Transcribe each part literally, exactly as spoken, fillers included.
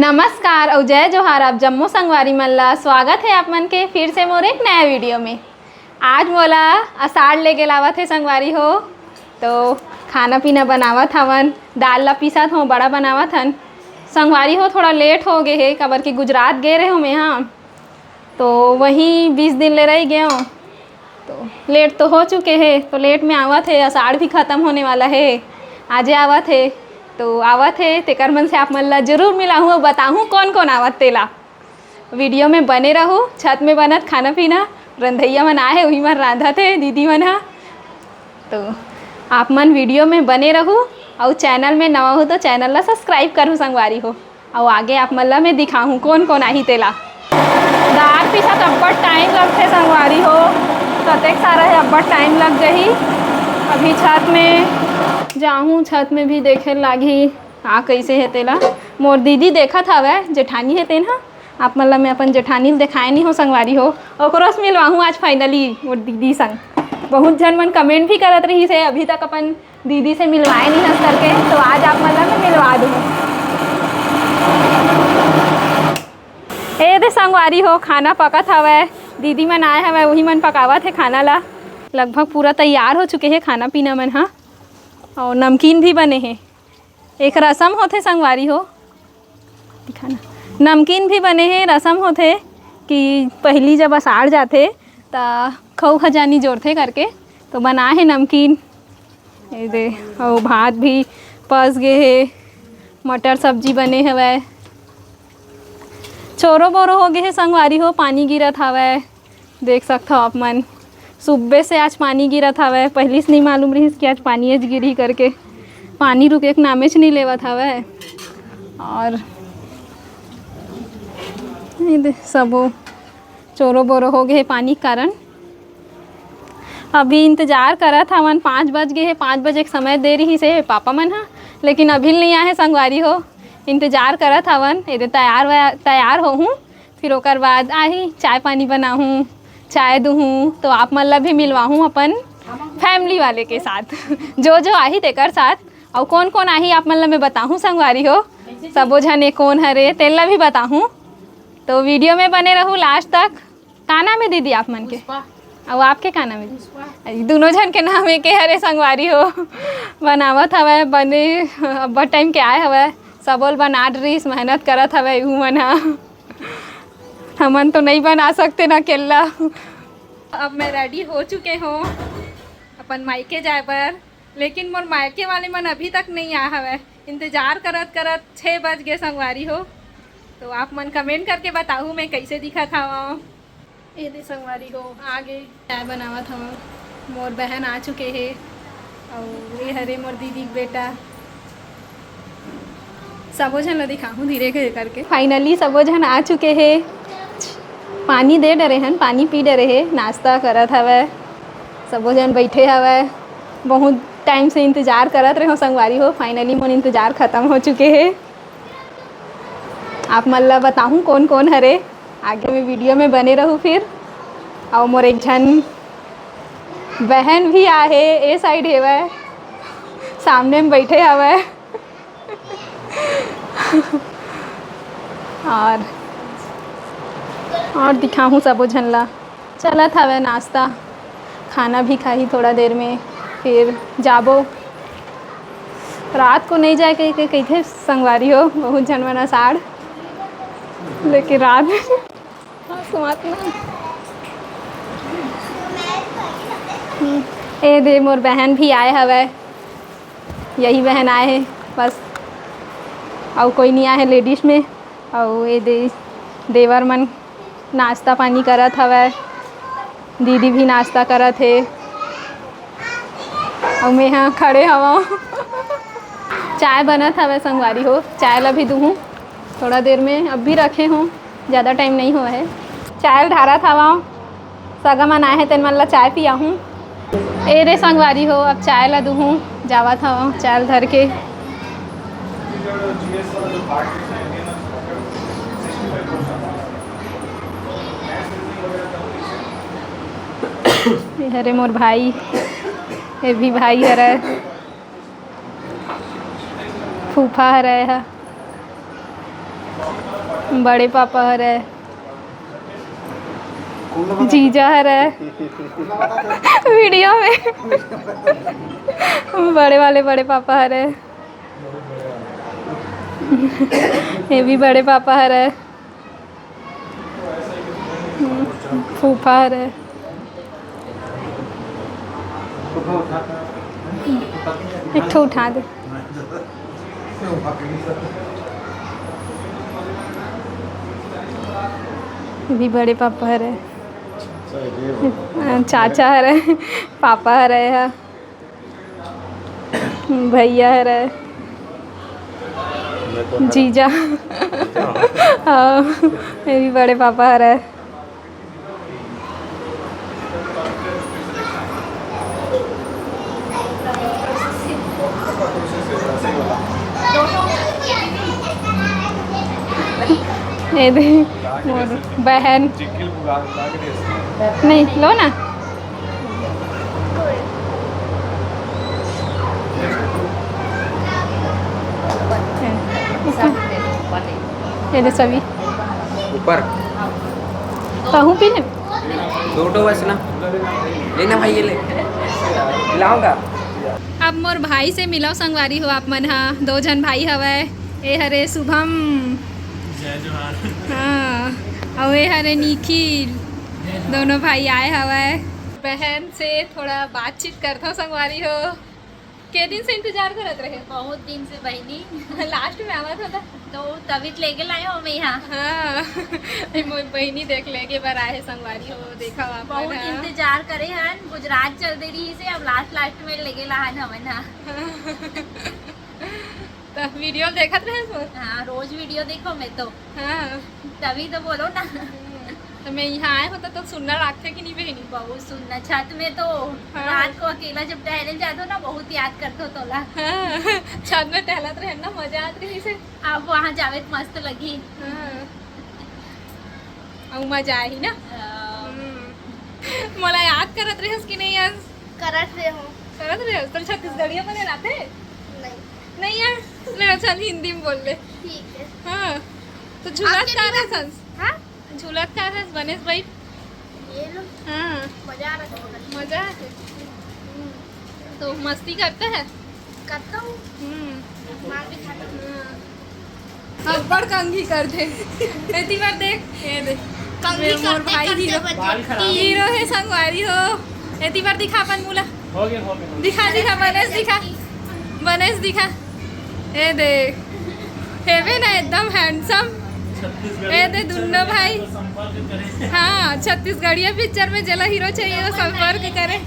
नमस्कार अउ जय जोहार, आप जम्मो संगवारी मन ला। स्वागत हे आप मन के फिर से मोर एक नया वीडियो में। आज मोला असाढ़ ले गेल आवत हे संगवारी हो, तो खाना पीना बनावत हवन, दाल ला पीसत हों, बड़ा बनावत हन। संगवारी हो, थोड़ा लेट हो गे हे, काबर कि गुजरात गे रहे हों मैं, हाँ, तो वहीं बीस दिन ले रह गए हों, तो लेट तो हो चुके हे, तो लेट में आवत हे। असाढ़ भी खत्म होने वाला हे, आजे आवत हे, तो आवत हे, तेकर मन से आप मन ला जरूर मिलाहूँ अउ बताहूँ कौन कौन आवत तेला। वीडियो में बने रहू। छत में बनत खाना पीना, रंधैया मन आए हे, उही मन रांधत हे दीदी मन ह। तो आप मन वीडियो में बने रहू, अउ चैनल में नवा हो तो चैनल ला सब्सक्राइब करू संगवारी हो। अउ आगे आप मन ला मैं दिखाहूँ कौन कौन आही तेला। दार पीसत अब्बड़ टाइम लगथे संगवारी हो, कतेक सारा हे, अब्बड़ टाइम लग जही। अभी छत में जाहूँ, छत में भी देखे लागही का कइसे हे तेला। मोर दीदी देखत हवय, जेठानी हे तेन ह। आप मन ला मैं अपन जेठानी ल देखाए नहीं हो संगवारी हो, ओकरो से मिलवाहूँ आज finally मोर दीदी संग। बहुत झन मन कमेंट भी करत रहिस हे, अभी तक अपन दीदी से मिलवाए नहीं हस करके, तो आज आप मन ला मैं मिलवा दूँ। ए दे संगवारी हो, खाना पकत हवय, दीदी मन आए हवय, उही मन पकावत हे खाना ला। लगभग पूरा तैयार हो चुके हे खाना पीना मन ह, अउ नमकीन भी बने हे। एक रसम होथे संगवारी हो, दिखाना, नमकीन भी बने हे। रसम होथे कि पहिली जब असाढ़ जाथे, त खऊ खजानी जोरथे करके, तो बनाए हे नमकीन। ए दे, अउ भात भी पस गे हे, मटर सब्जी बने हवय। चोरो बोरो हो गे हे संगवारी हो, पानी गिरत हवय, देख सकथव आप मन। सुबह से आज पानी गिरत हवय, पहिली से नहीं मालूम रहिस कि आज पानी आज गिरही करके। पानी रुके के नामेच नहीं लेवत हवय। और ये दे, सबो चोरो बोरो हो गे हे पानी के कारण। अभी इंतजार करत हवन, पाँच बज गे हे, पाँच बजे के समय दे रहिस हे पापा मन ह, लेकिन अभी नहीं आए हे संगवारी हो। इंतजार करत हवन, एदे तैयार वै-, तैयार होहूँ, फिर ओकर बाद आही, चाय पानी बनाहूँ, चाय दूहूँ, तो आप मन ला भी मिलवाहूँ अपन फैमिली वाले के साथ, जो जो आही तेकर साथ। अउ कौन कौन आही आप मन ला मैं बताहूँ संगवारी हो, सबो झन ए कौन हरे तेन ला भी बताहूँ। तो वीडियो में बने रहू लास्ट तक। का नाम हे दीदी आप मन के? पुष्पा। अउ आपके का नाम हे? पुष्पा। अरे, दोनों झन के नाम एके हरे संगवारी हो। बनावत हवय, बने अब्बड़ टाइम के आए हवय, सबो ल बना डरिस, मेहनत करत हवय इहू मन ह। हमन तो नहीं बना सकते ना अकेल्ला। अब मैं रेडी हो चुके हों अपन मायके जाए बर, लेकिन मोर मायके वाले मन अभी तक नहीं आए हवय। इंतजार करत करत छः बज गे संगवारी हो, तो आप मन कमेंट करके बताहू मैं कइसे दिखत हवं। ए दे संगवारी हो, आ गे, चाय बनावत हवं। मोर बहन आ चुके हे, अउ ये हरे मोर दीदी के बेटा। सबो झन ला दिखाहूँ धीरे धीरे करके। फाइनली सबो झन आ चुके हे। पानी दे डरे हन, पानी पी डरे हे, नाश्ता करत हवय, सबो झन बैठे हवय। बहुत टाइम से इंतजार करत रहे हो संगवारी हो, फाइनली मोर इंतजार खत्म हो चुके हे। आप मन ला बताहूँ कौन कौन हरे, आगे में वीडियो में बने रहू फिर। अउ मोर एक झन बहन भी आहे, ए साइड हेवय, सामने में बैठे हवय। और, और दिखाहूँ सबो झन ला। चलत हवय नाश्ता, खाना भी खाही थोड़ा देर में, फिर जाबो। रात को नहीं जाए कहि के कहिथे संगवारी हो, बहुत झन मन असाढ़, लेकिन रात में हाँ, सुमात ना। हम्म, ए दे मोर बहन भी आए हवय, यही बहन आए हे बस, अउ कोई नहीं आए हे लेडीज में। अउ ए दे देवर मन नाश्ता पानी करत हवय, दीदी भी नाश्ता करत हे, अउ मैं हा खड़े हवं। चाय बनत हवय संगवारी हो, चाय ला भी दूहूँ थोड़ा देर में, अब भी रखे हूँ, ज़्यादा टाइम नहीं हुआ है। चाय ला ढारत हवं, सगा मन आए हे तेन मन ला चाय पियाहूँ। ए रे संगवारी हो, अब चाय ला दूहूँ, जावत हवं चाय ला धर के। ये हरे मोर भाई, ये भी भाई हरे, फूफा हरे हा। बड़े पापा हरे, जीजा हरे, वीडियो में बड़े वाले बड़े पापा हरे, ये भी बड़े पापा हरे, फूफा हरे। एक ठो उठा दे। ये भी बड़े पापा हरे, चाचा हरे, पापा हरे हा, भैया हरे, जीजा। हाँ, ये भी बड़े पापा हरे। ये दे, मोर बहन। नहीं, लो ना। ये दे सभी। ऊपर। कहूँ पी ले। दो ठो बस ना। ले ना भाई, ये ले। लाऊंगा। अब मोर भाई से मिलव संगवारी हो आप मन हा। दो झन भाई हवय। ए हरे शुभम। जय जोहार। हाँ, अउ ए हरे निखिल। दोनों भाई आए हवय। बहन से थोड़ा बातचीत करथव संगवारी हो। के दिन से इंतजार करत रहे? बहुत दिन से बहिनी। लास्ट में आवत होता। तो तभी तो लेके लाए हो मैं यहाँ। हाँ। मोर बहिनी देख लेके बर आए हे संगवारी हो, देखा आप बहुत मन हा। इंतजार करे हन, गुजरात चल दे रही से, अब लास्ट लास्ट में लेके लाहन हमन हा। तो वीडियो देखत रहे हो? हाँ, रोज वीडियो देखो मैं तो। हाँ। तभी तो बोलो ना। हम्म। तो मैं यहाँ आए होता तो सुन्ना लागथे कि नहीं बहिनी? बहुत सुन्ना। छत में तो हाँ। रात को अकेला जब टहले जातो ना, बहुत याद करतो तोला। हाँ। छत में टहलत रहे ना, मजा आत रही से। अब वहाँ जावे तो मस्त लगी। हाँ। अउ मजा आही ना। हाँ। हम्म। मोला याद करत रहे कि नहीं आज? करत रहे हो। करत रहे हो? तो छत्तीसगढ़िया बने रहते? नहीं। नहीं यार, ले अच्छा हिंदी में बोल ले। ठीक है। हाँ, तो झूलत आपके का भी रहे ना? हंस? हाँ? झूलत का रहे हंस, बने से बैठ। ये लो। हाँ। मजा आ रहा है मगर। मजा आ रहा है। हम्म। तो मस्ती करता है? करता हूँ। हम्म। मार भी खाता हूँ। हाँ। अब्बड़ कंघी करथे। एती बर देख, ये देख। कंघी ये मोर करते भाई करते हीरो। बच्चे बाल खराब। हीरो हे संगवारी हो। एती बर दिखा अपन मुला। हो गया, हो गया। दिखा, दिखा, बनेस दिखा। बनेस दिखा। ये देख। हेवे ना एकदम handsome। छत्तीसगढ़िया ये दे पिक्चर दुन्नो में भाई। संपर्क करें। हाँ, छत्तीसगढ़िया पिक्चर में जेला हीरो चाहिए, वो संपर्क करे।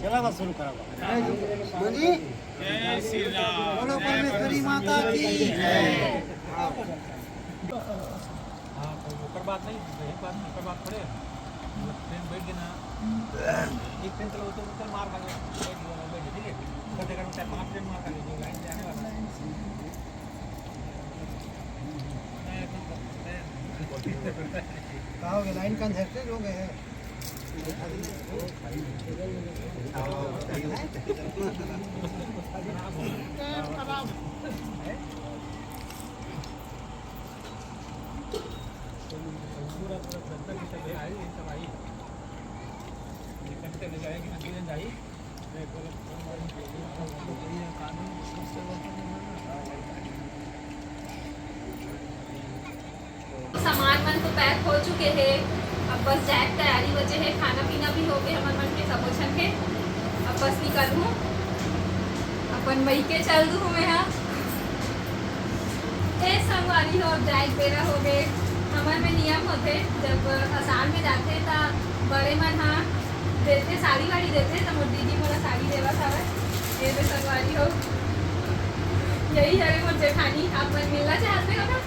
चला बस शुरू करा। बोली। जय श्री राम। बोलो परमेश्वरी माता की। हाँ, कोई ओकर बात नहीं, एक बात, ओकर बात थोड़े है। ट्रेन बैठ गए ना, एक ट्रेन चलो, तो चल मार खा गया, बैठ गया, बैठ गया, ठीक है? उधर देखा, चार पांच ट्रेन मार खा गई, जो लाइन से आने वाला है। कहाँ हो गए? लाइन का अंधेर से हो गए हैं। सामान मन तो पैक हो चुके हे। अब बस जाए के तैयारी बचे हे, खाना पीना भी हो गए हमर मन के सबो झन के। अब बस निकलहूँ, अपन मइके चल दूँ मैं हा। ए संगवारी हो, अब जाए के बेरा हो गए। हमर में नियम होथे, जब आसाम में जाथे त बड़े मन हा देथे, साड़ी वाड़ी देथे, त मोर दीदी मोला साड़ी देवत हवय। ये दे संगवारी हो, यही हरे मोर जेठानी। आप मन मिलना चाहते हो ना?